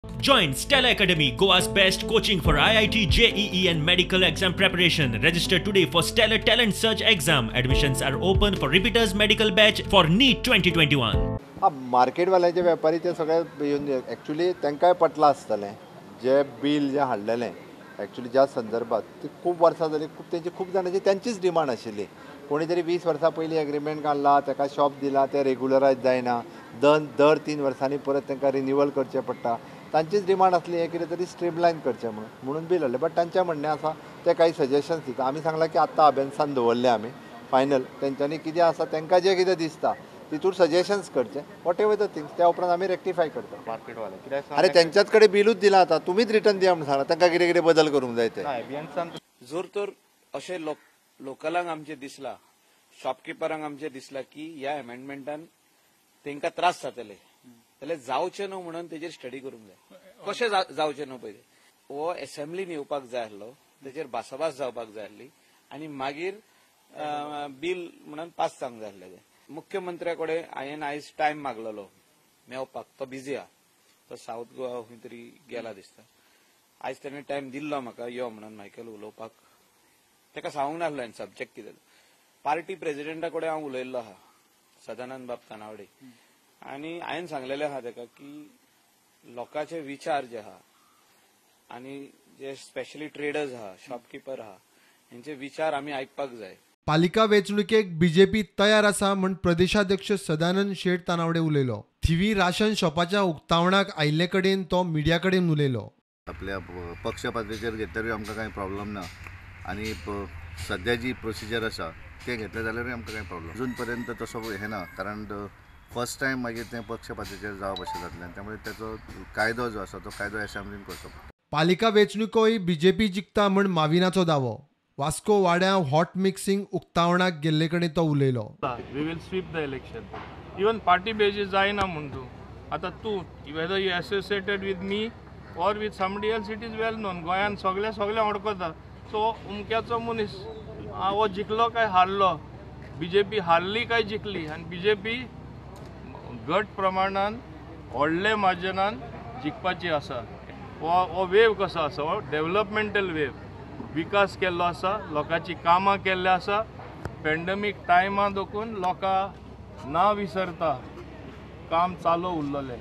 Join Stella Academy, Goa's best coaching for IIT, JEE and medical exam preparation. Register today for Stellar Talent Search exam. Admissions are open for repeaters medical batch for NEET 2021. हा मार्केटवाल्याचे व्यापारी ते सगळे येवन actually तांकांय पटलां आसतलें जे bill जें हाडलेलें एक्चुली ज्या संदर्भात ती खूब वर्सां जाली, खूब तेंची खूब जाणांची तेंचीच डिमांड आशिल्ली. कोणी तरी 20 वर्सां पयलीं एग्रीमेंट काडला, ताका शॉप दिला, तें रेगुलरायज जायना, दर 3 वर्सांनी परत तांकां रिन्युअल करचें पडटा. तांचीच डिमांड आसली हें कितें तरी स्ट्रीमलायन करचें म्हणून बील हाडलें. बट तांचें म्हणणें आसा ते कांय सजेशन्स दिता. आमी सांगलां की आत्तां अबेन्सान दवरलें आमी फायनल तेंच्यांनी कितें आसा तांकां जें कितें दिसता तितूर सजेशन्स करचे, what ever the things त्या उपरांत आमी रेक्टिफाय करता. अरे तेंच्याच कडेन बिलूच दिलां आतां, तुमीच रिटर्न दिया म्हणून सांगलां, तांकां कितें कितें बदल करूंक जाय ते. जर तर अशें लोकलांक आमचें दिसलां, शॉपकिपरांक आमचें दिसलां की ह्या अमेंडमेंटान तांकां त्रास जातले जाल्यार जावचें न्हू म्हणून तेजेर स्टडी करूंक जाय. कशें जावचें न्हू पयलीं हो एसेंब्लीन येवपाक जाय आसलो, तेजेर भासाभास जावपाक जाय आसली आनी मागीर बील म्हणून पास जावंक जाय आसलें. मुख्यमंत्र्या कडेन हांवें आयज टायम मागलेलो मेवपाक, तो बिजी आहा, तो सावथ गोवा खंय तरी गेला दिसता. आयज ताणें टायम दिल्लो म्हाका यो म्हणून मायकल उलोवपाक, ताका सांगूंक नासलो हांवें सब्जेक्ट कितें. पार्टी प्रेजिडेंटा कडेन हांव उलयल्लो आहा, सदानंद बाब तानावडे, आनी हांवें सांगलेलें आहा ताका की लोकांचे विचार जे आहा आनी जे स्पेशली ट्रेडर्स आहा, शॉपकिपर आहा, हेंचे विचार आमी आयकपाक जाय. पालिका वेंचणुकेक बीजेपी तयार आसा म्हण प्रदेशाध्यक्ष सदानंद शेट तानावडे उलयलो. थिवी राशन शॉपाच्या उक्तावणाक आयिल्ले कडेन तो मिडिया कडेन उलयलो. आपल्या पक्ष पातळेचेर घेतल्यारूय आमकां कांय प्रॉब्लम ना आनी सद्या जी प्रोसिजर आसा तें घेतलें जाल्यारूय आमकां कांय प्रॉब्लम अजून पर्यंत तसो हें ना, कारण फर्स्ट टायम मागीर तें पक्ष पातळेचेर जावप अशें जातलें आनी त्यामुळे ताचो कायदो जो आसा तो कायदो एसेंब्लीन करचो पडटा. पालिका वेंचणुकोय बीजेपी जिखता म्हण माविनाचो दावो. वास्को वाड्या हॉट मिक्सिंग उक्तावणाक गेल्ले कडेन तो उलयलो. We will sweep the election, even party basis जायना म्हूण तूं आतां तूं whether you associated with me or with somebody else, it is well known. गोंयान सगळे सगळे वळखता. सो अमक्याचो मनीस हो जिखलो काय हारलो, बीजेपी हारली काय जिखली, आनी बीजेपी गट प्रमाणान व्हडले मार्जनान जिखपाची आसा. हो वेव कसो आसा, हो डेवलपमेंटल वेव, विकास केल्लो आसा, लोकांची कामां केल्ली आसा. पेंडमीक टायमा देखून लोकां ना विसरता काम चालू उरलेलें.